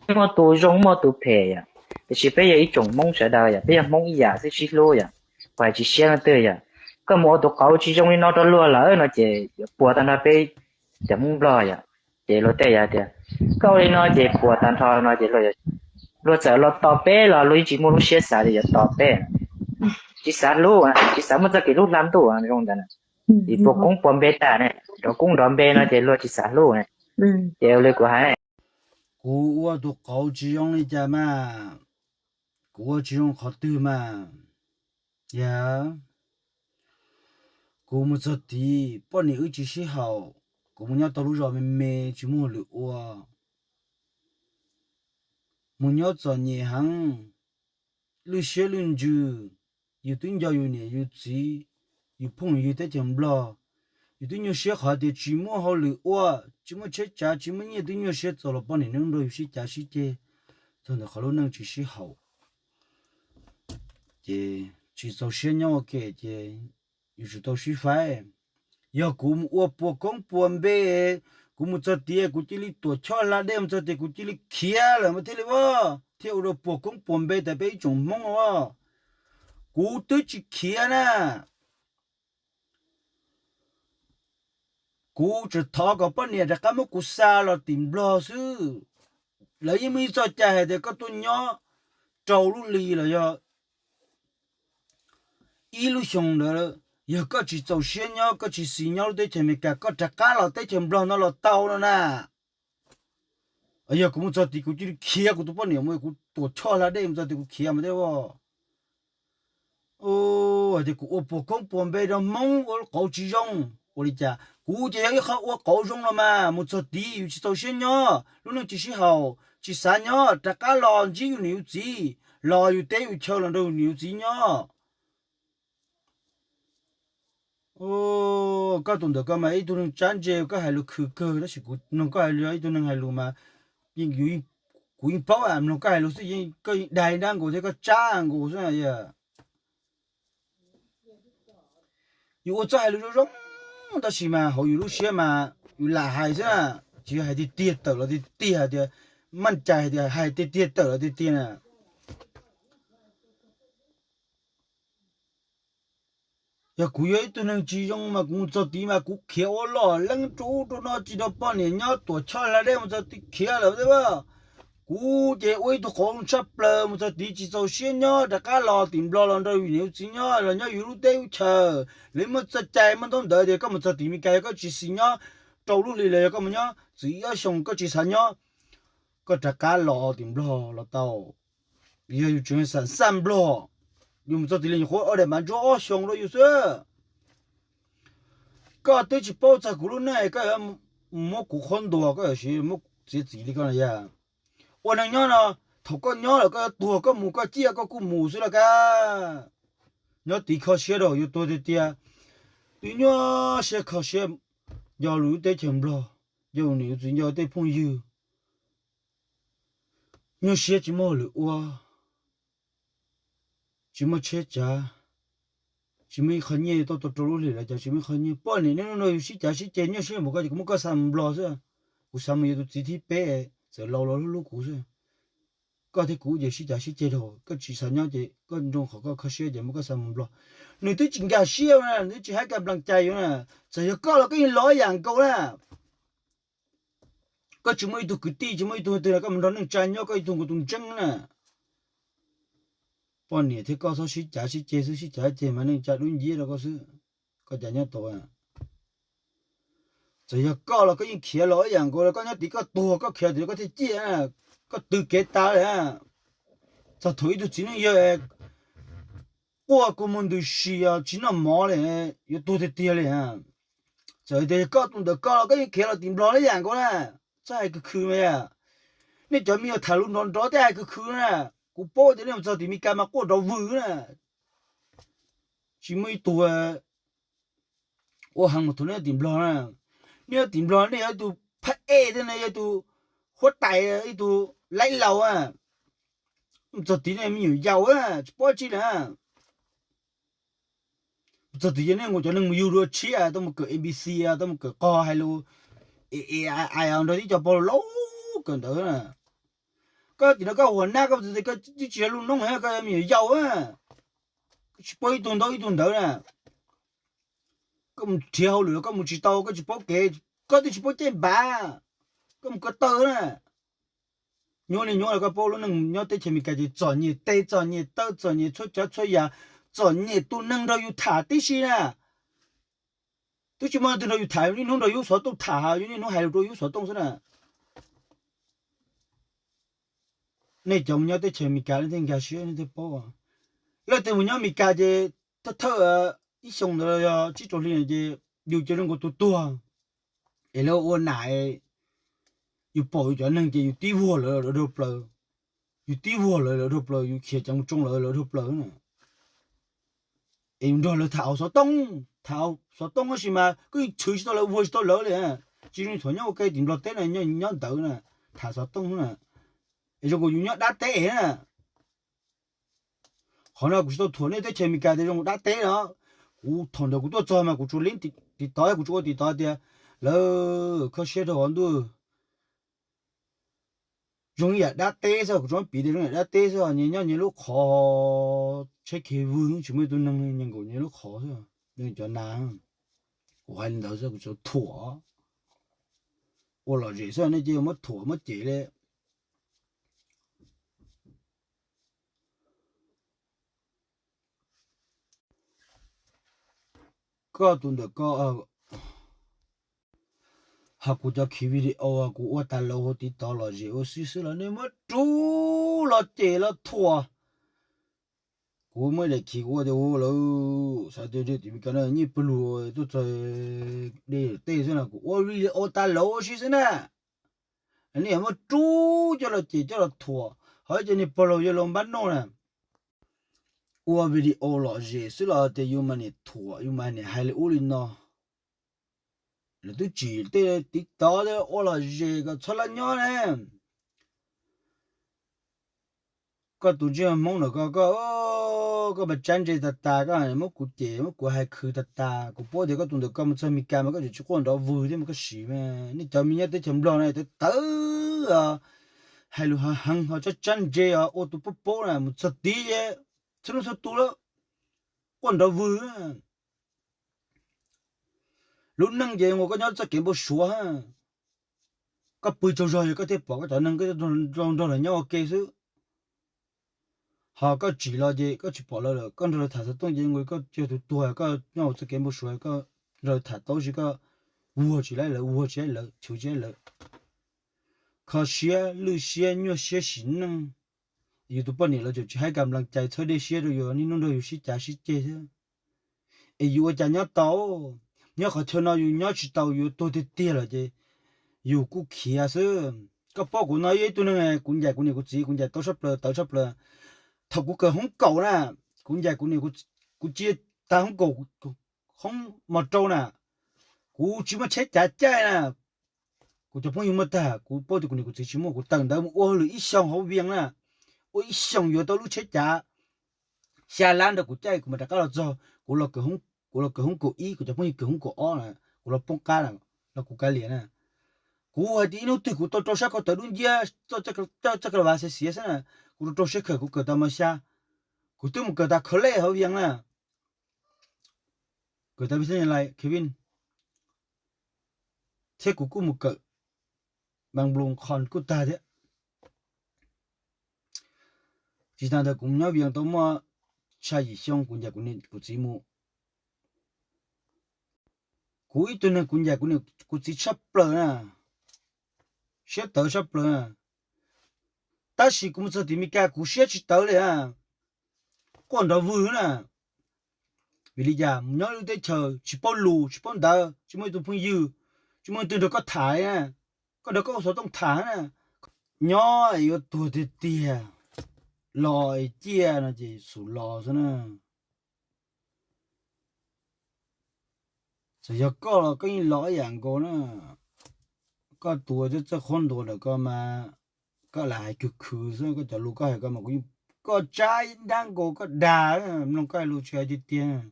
Muaj tus zoo muaj tus phem yom, tiam sis peb yog ib tsoom Hmoob sawv daws yom, peb yog Hmoob ib yam xwb sib hlub yom, kuv hais tsis siab leej twg yom. Koj mus ua tus qauv tsis zoo li no rau luag lawm no ces yuav puas tag nrho peb cov Hmoob Nplog yom. Ces luag tej yog tias koj ua li no ces puas tag nrho no ces luag txawm los tos peb los luag yeej tsis muaj lub siab xav tias yuav tos peb. Tsis xav hlub, tsis xav muaj txoj kev hlub hla ntuj zoo ntawd. Vim puas koob puas npe tas ne, nrov koob nrov npe no ces luag tsis xav hlub ne. Ces ua li kuv hais, kuv ua tus qauv tsis zoo li cas mas, kuv ua tsis zoo qhov twg mas, yog kuv mus txog tid poj niam wb tsis sib haum, kuv mus nyob tau lub zos me me tsis muaj hauj lwm ua, mus nyob txom nyem heev, lwj siab lwj ntsws, yus twb nco yus niam yus txiv, yus phooj ywg teb chaws Nplog, yus twb nyuaj siab qhov tias tsis muaj hauj lwm ua, tsis muaj tsheb tsav, tsis muaj nyiaj, twb nyuaj siab txaus los poj niam nrog yus sib cav sib ceg, txog ntawm qhov lub neej tsis sib haum, ces tsis txaus siab nyob ua ke ces yus tsum tau sib faib. Yog kuv mus ua puas koob puas npe, kuv mus txog tid kuv cia li tuam choj hla dej mus txog tid kuv cia li khiav lawm mas thiaj li ua, thiaj ua rau puas koob puas npe tas peb ib tsoom Hmoob os. Kuv twb tsis khiav na. Kuv tseem thov kom poj niam rov qab muab kuv xa los tim Nplog xwb. Lawv yeej muaj ib txoj cai hais tias koj tuaj nyob rau lub hli los yog ib lub xyoo ntawd, yog koj tsis txaus siab nyob, koj tsis xis nyob lub teb chaws Amelikas, koj rov qab los teb chaws Nplog no los tau no na. Yog kuv mus txog tid kuv cia li khiav kuv tus poj niam mus, kuv tuam choj hla dej mus txog tid kuv khiav mas thiaj hais tias kuv ua puas koob puas npe rau Hmoob ua lub qauv tsis zoo. Ua li cas kuv ces yog ib qho ua qauv zoo los mas, mus txog tid yus tsis txaus siab nyob, lub neej tsis sib haum, tsis xav nyob, rov qab los ntsib yus niam yus txiv, los yus teb yus chaw los nrog yus niam yus txiv nyob. Koj tus ntawm koj mas ib tug neeg tsab ntse, koj hais lus khwv kawg, tab sis kuv mloog koj hais lus, ib tug neeg hais lus mas, kuv yeej paub mloog koj hais lus xwb, koj yeej dag dab nkaus thiab koj tsab nkaus xwb. Yus ua txoj hais lus zoo zoo, tab sis mas hauv yus lub siab mas yus lam hais xwb, tsis yog hais tiag tiag tawm los tiag tiag tias, maj cai hais tias hais tiag tiag tawm los tiag tiag na. Yog kuv yog ib tug neeg tsis zoo mas kuv mus txog tid mas kuv khiav ua loj leeb rau ub rau no tsis nrog poj niam nyob, tuam choj hla dej mus txog tid khiav lawm. Kuv ces ua ib tug qauv tshaj plaws, mus txog tid tsis txaus siab nyob, rov qab los tim Nplog los nrog yus niam yus txiv nyob, los nyob yus lub teb lub chaw. Lawv muaj txoj cai muaj ntaub ntawv tias koj mus txog tim Amelikas yog koj tsis xis nyob rau lub hli los yog koj mus nyob txwm ib ob xyoos koj tsis xav nyob, koj rov qab los tim Nplog los tau. Yog yus tseem xam xaj Nplog, yus mus txog tim li nyuam qhuav ua daim npav ntsuab ob xyoos rau yus xwb. Koj twb tsis paub txog kuv lub neej koj yuav muab kuv qhuab ntuas, koj yuav siv muab txiav txim li koj na yog. Ua neeg nyob no, thaum koj nyob lawm koj yuav tuag koj mus koj ciaj koj kuj mus xwb los kab. Nyob tid kho siab rau yuav tuag tiag tiag. Twb nyuaj siab kho siab, nco lus lub teb chaws Nplog, nco niam txiv nco tej phooj ywg, nyuaj siab tsis muaj hauj lwm ua, tsis muaj tsheb tsav, tsis muaj ib qho nyiaj tuaj tau rau lub hlis los cas tsis muaj ib qho nyiaj. Poj niam neb no yus sib cav sib ceg nyuaj siab mus koj ces kuv muab koj xa mus Nplog xwb. Kuv xav mus yuav tus txiv thib peb, txawm laus los hlub hlub kuv xwb. Koj thiab kuv ces sib cav sib ceg rau, koj tsis xav nyob ces koj nroo qhov koj kho siab ces muab koj xa mus Nplog. Nws twb tsis nkag siab na, nws twb tsis hais kas nplas cai yuav na. Txawm yog koj los koj yeej los ib yam nkaus na. Koj tsis muaj ib tug kwv tij, tsis muaj ib tug twg los koj mus nrog neej tsa nyob, koj ib tug nkaus tus ntseeb na. Poj niam thiab koj txhob sib cav sib ceg xwb, sib cav ceg mas neej tsa dub nciab rau koj xwb. Koj cas nyob tau? Txawm yog koj los koj yeej khiav los ib yam nkaus, koj nyob tid koj tuag koj khiav tid koj thiaj ciaj, koj tw kev tas li. Txog thaum ib tug txiv neej yawg quaj kua muag ntws si tsis noj mov li, yuav tuag tiag tiag li. Txawm tias koj tus ntawm koj los koj yeej khiav los tim Nplog ib yam nkaus na. Txhob hais khwv khwv mas yom. Nej cov me nyuam tham lus nrov nrov thiab hais khwv khwv na. Kuv paub tias nej mus txog tim Meskas mas quaj nrov vwg na. Tsis muaj ib tug ua heev mus thaum nej tim Nplog na. Nej tim Nplog nej yog ib tug phab ej thiab nej yog ib tug huab tais, ib tug laib laus. Mus txog tid nej me nyuam yaus tsis paub tsi li. Mus txog tid yog nej nkaus cov neeg mus yug dua tshiab, tau mus kawm A B C, tau mus kawm qog hais lus, e e i i nrog tib co pog laus kawm ntawv na. Koj tim no koj huam nab koj txi koj tsis yog lub noob, koj yog me nyuam yaus, koj tsis paub ib tug ntaub ib tug ntawv na. Koj mus nrhiav hauj lwm los koj mus tsis tau, koj tsis paub kev, koj twb tsis paub caij npav, koj mus ko taw na. Nyuaj li nyuaj los koj paub lub neej nyob teb chaws Amelikas ces txom nyem tes txom nyem taw txom nyem txhua tsav txhua yam, txom nyem tus neeg nrog yus tham tib si na. Twb tsis muaj leej twg nrog yus tham, niaj hnub nrog yus xov tooj tham, yus niaj hnub hais lus rau yus xov tooj xwb na. Nej cov mus nyob teb chaws Amelikas nej thiaj nkag siab nej thiaj paub. Leej twg mus nyob Amelikas ces thawj thawj ib xyoo ntawd los yog tsib rau hli no ces yus cia li zoo nkaus tus tuag, es lawv ua nam, yus pom yus cov neeg ces yus tib vuag lawv lawv dhau plaws, yus tib vuag lawv lawv dhau plaws, yus khiav ceev mus tsoo lawv lawv dhau plaws na. Es yus nrog lawv tham hauv xov tooj, tham hauv xov tooj tab sis mas koj yeej tshwv tsis tau lawv, vuag tsis tau lawv li. Tsis zoo thaum nyob ua ke tim Nplog teb no, nyob ntawd na, tham xov tooj na, es zoo nkaus yus nyob dab teb na. Qhov no kuv tsis tau thuam nej teb chaws Amelikas tias zoo nkaus dab teb no. Kuv thaum ntawd kuv tuaj txog mas kuv tsuas leeb tiv tod, kuv tsuas ua tiv tod tias lawv kho siab rau qhov ntuj zoo ib yam dab teb xwb, kuv tsuas piv tias zoo yam dab teb xwb, nyias nyob nyias lub qhov, tsheb khiav vwg tsis muaj ib tug neeg, nyias nkaum nyias lub qhov xwb, cov nas. Kuv hais li ntawd xwb, kuv tsuas thuam, ua lom zem xwb, nej cia muab thuam muab cem li. Koj tus ntawm koj, ho kuv cov khiv video kuv ua tas lauv hauv tiv tov lom zem ua si xwb los nej muab rub los cem los thuam. Kuv muaj ib daim khiv kuv ua tias lawv xav tias tim Meskas no nyiaj pawg lug tuaj txog dej tej xwb no, kuv ua video tas lauv ua si xwb na. Nej muab rub coj los cem coj los thuam, ho ib co niag pog laus yawg laus npab noj na, ua video lom zem xwb los tias yus mas niam thuam, yus mas niam hais li ub li no. Lawv twb tsim tej tiv tov ua lom zem kom txhob laj nyob ne. Koj tus ntsej Hmoob ntawm koj, koj, koj mas tsab ntse tas tas, koj muab kuv cem muab kuv hais khwv tas tas. Kuv paub tias koj tus ntawm koj mus txog Meskas mas koj tseem tsis quaj nrov vwg thiab mas koj sim mas nej cov me nyob teb chaws Nplog no tawv tawv, hais lus heev heev ho tsab tsab ntse ua tus paub paub na, mus txog tid es txhua leej txhua tus lawm quaj nrov vwg. Lub neej ces uas koj nyob txoj kev npau suav, koj pw tsaug zog yog koj thiaj pom koj cov neeg, koj nrog lawv nyob ua ke xwb. Ho koj tsim los ces koj tsis pom lawv lawm, koj nrog lawv tham xov tooj ces koj cia tus tuag, koj nyob hauv txoj kev npau suav, koj nrog lawv tham tau sis koj vuag tsis laib lawv, vuag tsis laib lawv, chwv tsis laib lawv. Kho siab lwj siab nyuaj siab sim neej. Yus tus poj niam los tseem tsis haib kas nplas cais txhawb dej siab rau yus, niaj hnub nrog yus sib cav sib ceg thiab. Es yus ua cas nyob tau? Nyob qhov chaw no yus nyob tsis tau, yus tuag tiag tiag lawm ces yus kuj khiav xwb. Koj paub kuv no yog ib tug neeg, kuv ncaim kuv niam kuv txiv kuv ncaim tau tshaj plaws, tawv tshaj plaws. Thaum kuv kawm hoob kaum na, kuv ncaim kuv niam, kuv cia tag hoob kaum, hoob mos rau na, kuv tsis muaj tsheb cav caij na. Kuv cov phooj ywg muaj tag, kuv paub tias kuv niam kuv txiv tsis muaj, kuv tawm ntawd mus ua hauj lwm ib xyoos hauv Vias na, ua ib xyoos yuav tau lub tsheb cav xya lab nrog kuv caij kuv mam rov qab los txog. Kuv los kawm hoob kaum ib, kuv cov phooj ywg kawm hoob kaum ob na, kuv los poob qab los kuv kav liam na. Kuv hais tias ib hnub twg kuv tau rau sab ko taw dub nciab, txoj ka la vas xiav xiav xwb na, kuv rau rau siab khawm kuv kawm tau mos xya, kuv twb mus kawm tas college hauv Vias na. Kawm tas Vias Xab Nyas Lais, Kevin, thiab kuv kuj mus kawm Npas Nploos Khon kuj tag thiab. Tsis tas ntawd kuv nyob Vias tau muaj tshaj yim xyoo kuv ncaim kuv niam kuv txiv mus. Kuv ib tug neeg kuv ncaim kuv niam kuv txiv tshaj plaws na, siab tawv tshaj plaws na. Tab sis kuv mus txog tim Meskas kuv siab tsis tawv li, quaj nrov vwg na. Vim li cas? Mus nyob lub teb chaws tsis paub lus tsis paub ntawv, tsis muaj ib tug phooj ywg, tsis muaj leej twg nrog koj tham li na, koj nrog koj ua xov tooj tham na. Nyob es yuav tuag tiag tiag, los es ciaj no ces xum los xwb na. Txawm yog koj los koj yeej los ib yam nkaus na. Koj tus txawj qhuab ntuas ntawm koj mas koj lam hais khwv khwv xwb, koj cov lus koj hais ko mas kuv yeej, koj tsab dab nkaus koj dag, mloog koj hais lus tsis hais tiag tiag.